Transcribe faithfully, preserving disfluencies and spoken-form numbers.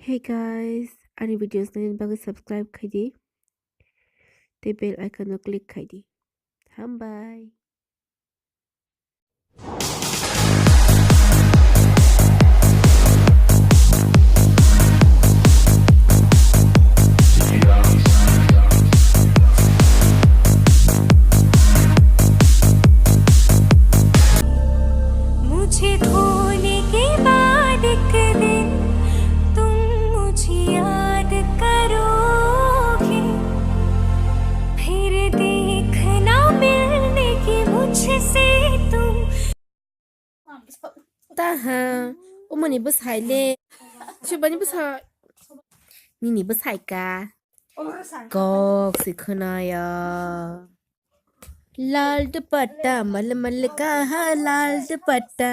Hey guys, ani videos naina bagwi subscribe khai di. Tei bell icon no click khai di. Hambai. मुझे खोने के बाद एक दिन तुम मुझे याद करोगे, फिर देखना मिलने की मुझसे तुम। Taha, umani bwsai le. Subani bwsai. Nini bwsai ka. Kok si khwnaya. Lal dupatta, mal mal kaha lal dupatta.